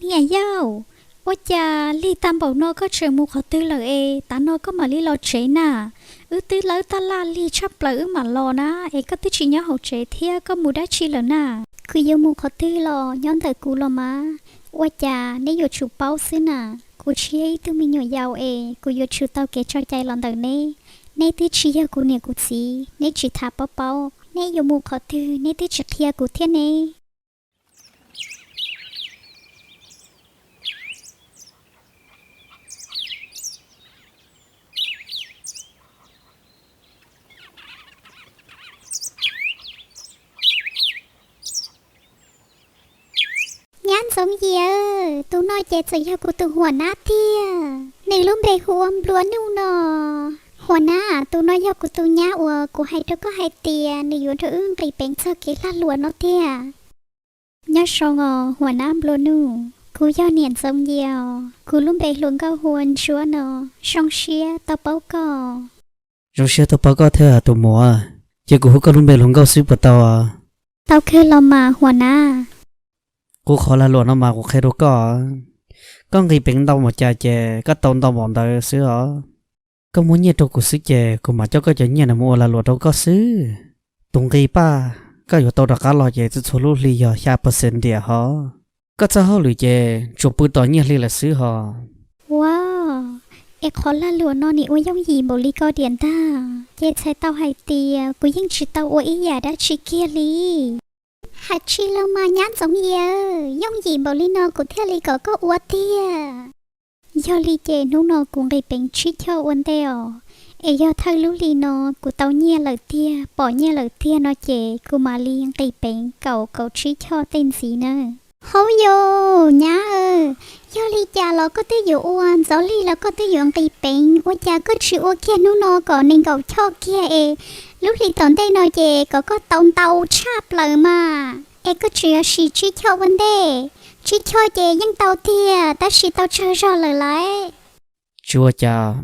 Niam yau, ua cas lig tag npaum no koj tseem mus qhov twg lawm es tav no koj mam li los tsev na? Wb twb lawb taj laj lig tshaj plaws wb mam los na, es koj twb tsis nyob hauv tsev thiab, koj mus dab tsi lawm na? Kuv yuav mus qhov twg los nyob ntawm kuv los mas, ua cas neb yuav tsum paub xwb na. Kuv tsis yog ib tug me nyuam yaus es kuv yuav tsum tau kev tso cai los ntawm neb. Neb twb tsis yog kuv niam kuv txiv, neb tsis tham paub paub, neb yuav mus qhov twg neb twb tsis qhia kuv thiab ne. Nyab Ntxoov Yias, tus no ces txawm yog kuv tus huam nab tiag, nws lub npe hu ua Nplua Nuj no. Huam nab, tus no yog kuv tus nyab uas kuv hais rau koj hais tias nws yuav nrog wb nqis peev txog kev lag luam no tiag. Nyob zoo os huam nab Nplua Nuj, kuv yog niam Ntxoov Yias os, kuv lub npe hluas nkauj hu ua Ntsuab no. Zoo siab tau paub koj. Zoo siab tau paub koj thiab tus muam, ces kuv hu koj lub npe hluas nkauj xwb puas tau? Tau kawg los mas huam nab. Kuv qhov lag luam no mas kuv qhia rau koj, koj nqis peev ntau npaum cas ces koj tau ntau npaum ntawd xwb os. Koj muab nyiaj rau kuv xwb ces kuv mam coj koj cov nyiaj no mus ua lag luam rau koj xwb. Tus nqi paj koj yuav tau rov qab los ces txhua txhua lub hli yog xya percent ntiam hos. Koj txoj hauj lwm ces tsuas pw tos nyiaj hli lawm xwb hos. Ua, es qhov lag luam no nim ua yooj yim npaum li ko diam ntag, ces txhais tau hais tias kuv yeej tsis tau ua ib yam dab tsi kiag li. Hais tsis los mas nyab Ntxoov Yias, yooj yim npaum li no kuv thiaj li kom koj ua tiag. Yog li ces hnub no kuv nqis peev tsib choj ua ntej os, es yog thawj lub hli no kuv tau nyiaj lawm tiag, pom nyiaj lawm tiag no ces kuv mam li nqis peev kaum kaum tsib choj tej ntxiv na. Hauv yus nyab, yog li cas los koj twb yuav ua, ntxov li los koj twb yuav nqis peev, ua cas koj tsis ua kiag hnub no kom nees nkaum choj kiag es lub hli tom ntej no ces kom koj tau ntau tshaj plaws mas, es koj tseem yuav sim tsib choj ua ntej? Tsib choj ces yeej tau tiag tab sis tau tsawg zog lawm lauj. Tsis ua cas,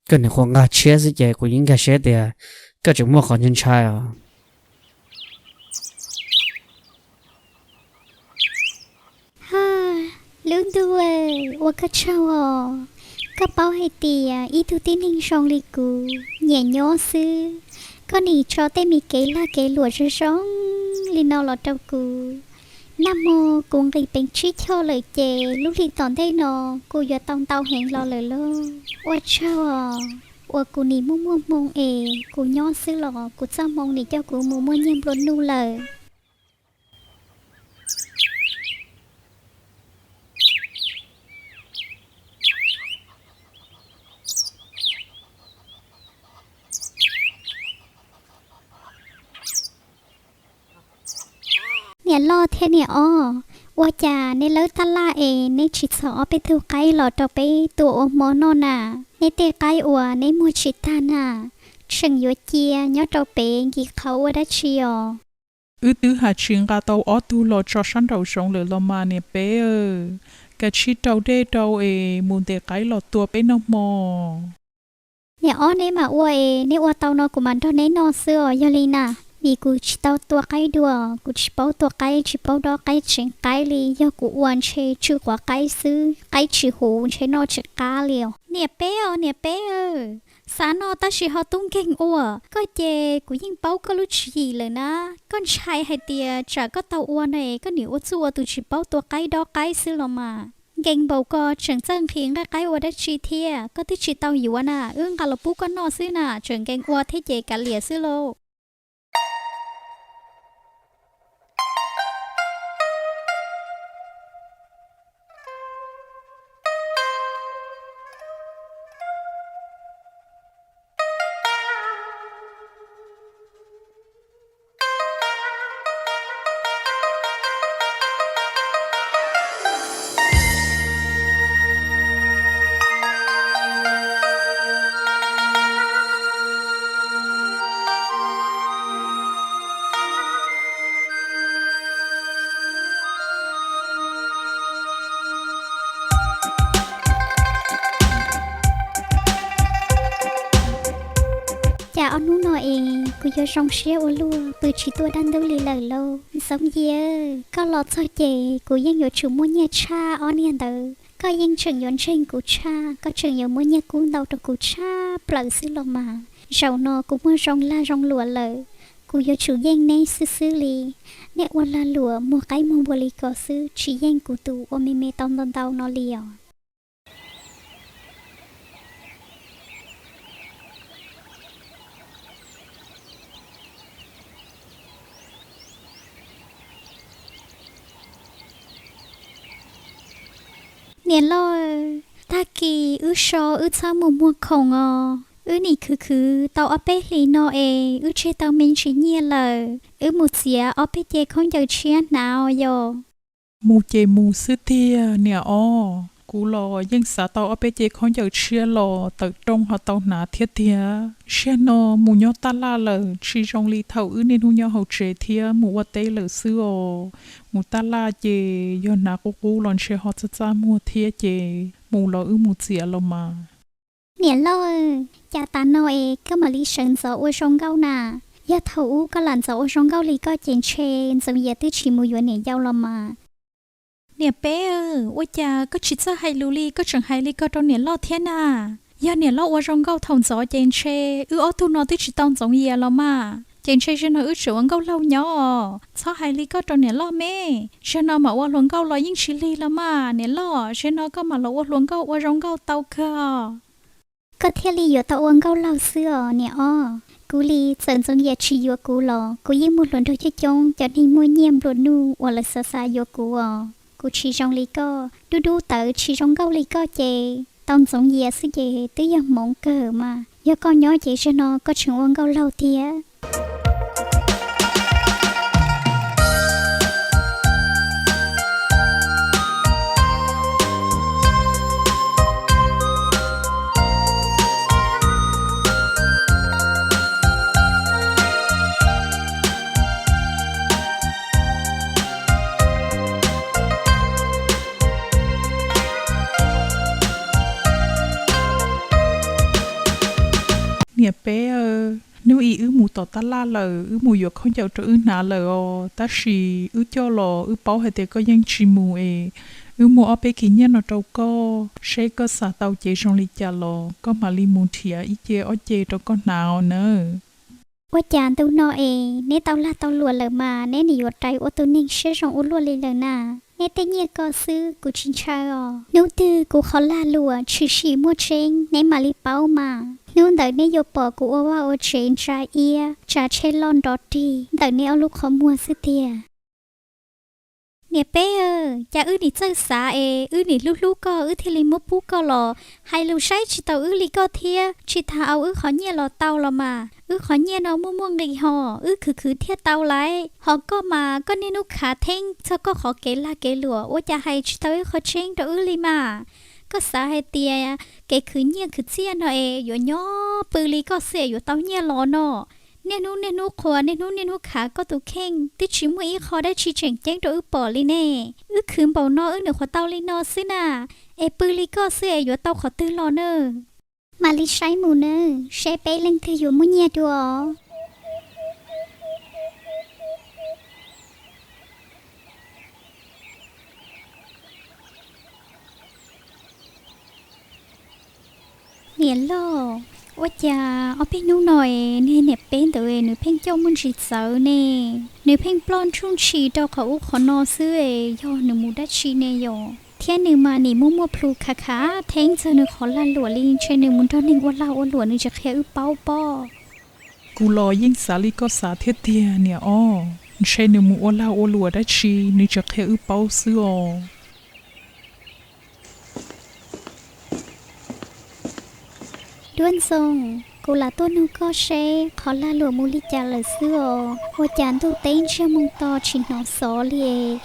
koj nim qhuas nqa tshiab xwb ces kuv yeej nkag siab tias koj tseem muaj qhov ntshai ntshai os. Lub ntuj, ua koj tsaug os. Koj paub hais tias ib tug tib neeg zoo li kuv nyiam nyob xwb, koj nim tso tej me kev lag kev luam zoo zoo li no los rau kuv. Nag hmo kuv nqis peev tsib choj lawm ces lub hli tom ntej no kuv yuav tau ntau heev los lawm lauj. Ua tsaug os, uas kuv nim muaj muaj hmoo es kuv nyob xwb los kuv txoj hmoo nim coj kuv mus muaj nyiaj nplua nuj lawm. Niam loj thiab niam ob, ua cas neb lawb taj laj es neb tsis txhom ob peb tug qaib los rau peb tua ua hmo noj na? Neb tej qaib uas neb muag tsis tag na, tseem yuav cia nyob rau pem nkim qhauv ua dab tsi os? Wb twb hais tsis nqa tau ob tug los tso sab nraum zoov lawm los mas niam peb, kav tsij rau dej rau es mus ntes qaib los tua peb noj hmo. Niam ob, neb mam ua es neb ua tau no kuv mam nrog neb noj xwb os. Yog li na, vim kuv tsis tau tua qaib dua, kuv tsis paub tua qaib, tsis paub dob qaib tseev qaib li. Yog kuv ua ntshe tsw quav qaib xwb, qaib tsis huv ntshe noj tsis qab li os. Niam peb os niam peb, xav noj tab sis ho tub nkeeg ua. Koj ces kuv yeej paub koj lub tswv yim lawm na. Koj ntshai hais tias tsam koj tau ua no es koj nim ua txuj ua tus tsis paub tua qaib dob qaib xwb los mas. Nkees npaum ko tseem txawj nqhis nqaij qaib ua dab tsi thiab? Koj twb tsis tau yuav na, wb nqa los pub koj noj xwb na, tseem nkees ua thiab ces kav liam xwb lauj. Kuv yuav zoo siab ua luaj pw tsis tuaj dab ntub li lawm lauj. Ntxoov Yias, koj los txog ces kuv yeej yuav tsum muaj nyiaj tshaj ob niag ntawd. Koj yeej tseem yuav ntseeg kuv tshaj, koj tseem yuav muab nyiaj kub ntau rau kuv tshaj plaws xwb los mas. Zaum no kuv muaj zoo lag zoo luam lawm, kuv yuav tsum yeej neb xwb xwb li. Neb ua lag luam muag qaib muag npua li ko xwb, tsis yeej kuv tus ua me me tau ntau ntau no li os. Niam loj, tag kis wb so wb txhob mus muag khoom os. Wb nim khwv khwv tau ob peb hlis no es wb tseg tau me ntsis nyiaj lawm, wb mus txiav ob peb ce khaub ncaws tshiab hnav os yog. Mus ces mus xwb tiag niam os, kuv los yeej xav tau ob peb ce khaub ncaws tshiab los tawm rooj ho tau hnav thiab tiag. Zaum no mus nyob tab laj lawm tsis zoo li thaum wb niaj hnub nyob hauv tsev thiab mus ua teb lawm xwb os. Mus tab laj ces yog hnav qub qub los ntshe ho txaj txaj muag thiab ces mus los wb mus txiav los mas. Niam loj, cas tas no es koj mam li sawv ntxov ua zoo nkauj na? Yog thaum ub koj lam ntxov ua zoo nkauj li koj ces ntshe Ntxoov Yias twb tsis mus yuav niam yau los mas. Niam peb, ua cas koj tsis txawj hais lus li koj tseem hais li ko rau niam loj thiab na? Yog niam loj ua zoo nkauj thaum ntxov ces ntshe wb ob tug no twb tsis tau Ntxoov Yias los mas, ces ntshe zaum no wb tseem ua nkauj laug nyob os. Txhob hais li koj rau niam loj me, zaum no mam ua hluas nkauj los yeej tsis lig los mas. Niam loj, zaum no koj mam los ua hluas nkauj ua zoo nkauj tau kawg os. Koj thiaj li yuav tau ua nkauj laug xwb os niam os. Kuv li txawm Ntxoov Yias tsis yuav kuv los kuv yeej muaj hluas nraug coob coob, cov neeg muaj nyiaj nplua nuj uas lawv xav xav yuav kuv os. Kuv tsis zoo li koj, dub dub tawv tsis zoo nkauj li koj ces tau Ntxoov Yias xwb ces twb yog hmoov kawg mas. Yog koj nyob ces zaum no koj tseem ua nkauj laug thiab. Niam peb, hnub ib wb mus tom tab laj lawm, wb mus yuav khaub ncaws rau wb hnav lawm os, tab sis wb coj los wb paub hais tias koj yeej tsis mus es wb muab ob peb kis nyiaj no rau koj, seb koj xav tau cev zoo li cas los koj mam li mus nrhiav ib ce ob ce rau koj hnav os nawb. Ua cas ntu no es neb tau lag tau luam lawm mas neb nim yuav rais ua tus neeg siab zoo ua luaj li lawm na? Neb tej nyiaj ko xwb kuv tsis ntshaw os. Hnub twg kuv qhov lag luam tshwm sim muaj tseeb neb mam li paub mas. Hnub ntawd neb yuav pom kuv ua vaj ua tsev ntsa iab tsa tsheb loj nrov rig ntawm neb ob lub qhov muag xwb tiag. Niam peb, cas wb nim txawj xav es wb nim hlub hlub koj wb thiaj li muab pub koj los hais lus saib tsis taus wb li koj thiab, tsis tas au wb qhov nyiaj los tau los mas. Wb qhov nyiaj no muaj muaj nqis ho, wb khwv khwv thiaj tau lawm. Ho koj mas koj niaj hnub khav theeb txog koj qhov kev lag kev luam, ua cas hais tsis tau ib qho tseeb rau wb li mas. Koj xav hais tias kev khwv nyiaj khwv txiaj no es yuav nyob pw li koj xwb es yuav tau nyiaj los no? Niaj hnub niaj hnub qhuas, niaj hnub niaj hnub khav koj tus kheej, twb tsis muaj ib qho dab tsi tseem ceeb rau wb pom li ne. Wb khwv npaum no wb nws qhuav tau li no xwb na, es pw li koj xwb es yuav tau qhov twg los na? Mam li saib mus nawb, seb peb leej twg yuav muaj nyiaj dua os. Niam loj, ua cas ob peb hnub no es niag niam peb ntawd es nws pheej coj muaj ntsis txawv ne, nws pheej ploj ntshuj ntshis rau qhov ub qhov no xwb es yog nws mus dab tsi ne yom? Thiab nws mas nim muaj muaj plhus khav khav theeb txog nws qhov lag luam li, ntshe nws mus nrog neeg ua lag ua luam nws tsis qhia wb paub pob. Kuv los yeej xav li koj xav thiab tiag niam os, ntshe nws mus ua lag ua luam dab tsi nws tsis qhia wb paub xwb os. Duab Ntxoo, kuv lam tuaj nug koj seb qhov lag luam mus li cas lawm xwb os. Ua cas ntuj teb ntsiag moo to tsis hnov xov li es?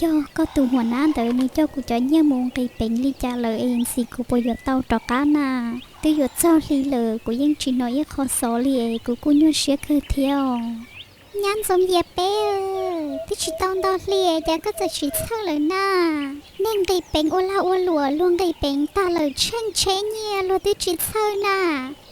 Yog koj tus huam nab ntawd nws coj kuv cov nyiaj mus nqis peev li cas lawm es ntxim kuv puas yuav tau rov qab na? Twb yuav txog hli lawm kuv yeej tsis hnov ib qho xov li es kuv kuj nyuaj siab kawg thiab os. Nyab Ntxoov Yias peb, twb Tsis tau ntau hli es cas koj txawm tsis txhawj lawm na? Neeg nqis peev ua lag ua luam, luag nqis peev tag lawm tsheej tsheb nyiaj luag twb tsis txhawj na.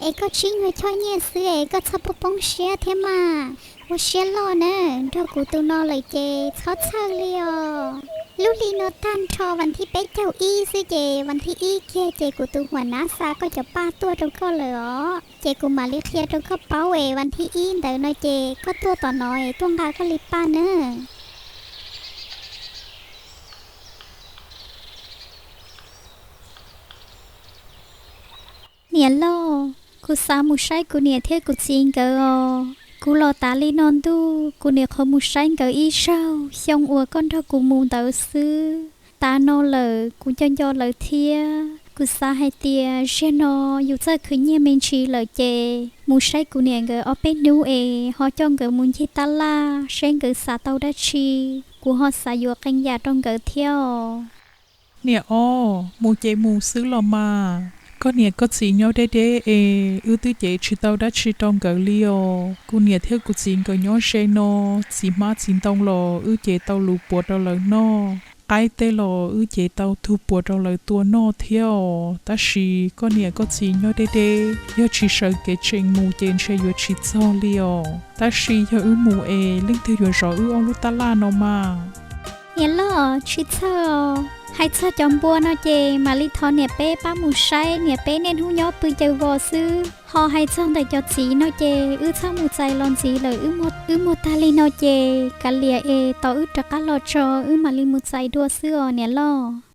Es koj tsis nyuag choj nyiaj xwb es koj txhob poob poob siab thiab mas. Ua siab loj na, nrog kuv tus no lawm ces txhob txhawj li os. Lub hli no tag nrho vas thib peb caug ib xwb ces vas thib ib kiag ces kuv tus huam nab xa koj cov paj tuaj rau koj lawm os. Ces kuv mam li qhia rau koj paub es vas thib ib ntawd no ces koj tuaj tom no es tuaj nqa koj li paj nawb. Niam loj, kuv xav mus saib kuv niam thiab kuv txiv nkawd os. Kuv los tav li no ntuj, kuv niam qhuav mus saib nkawd ib zaug xyoo uas koj nrog kuv mus ntawd xwb. Tav no lawm kuv nco nco lawv thiab. Kuv xav hais tias zaum no yus txawj khwv nyiaj me ntsis lawm ces mus saib kuv niam nkawd ob peb hnub es ho coj nkawd mus ncig tab laj seb nkawd xav tau dab tsi. Kuv ho xav yuav qee yam rau nkawd thiab os. Niam os, mus ces mus xwb los mas. Koj niam koj txiv nyob deb deb es wb twb cev tsis tau dab tsi rau nkawd li os. Kuv niam thiab kuv txiv nkawd nyob ze no, txiv hmab txiv ntoo los wb cev tau lus puav rau lawv noj, qaib tej los wb cev tau tug puav rau lawv tua noj thiab os. Tab sis koj niam koj txiv nyob deb deb, yog tsis sawv kev tseem mus ces ntshe yuav tsis txog li os. Tab sis yog wb mus es leej twg yuav zov wb ob lub tab laj no mas? Niam loj, tsis txhawj os. Hais txog cov npua no ces mam li thov niam peb pab mus saib, niam peb niaj hnub nyob pw caws vos xwb. Ho hais txog ntawm cov txiv no ces wb txhob mus txais los ntxiv lawm, wb muag tag li no ces kav liam es tos wb rov qab los tso wb mam li mus txais dua xwb os niam loj.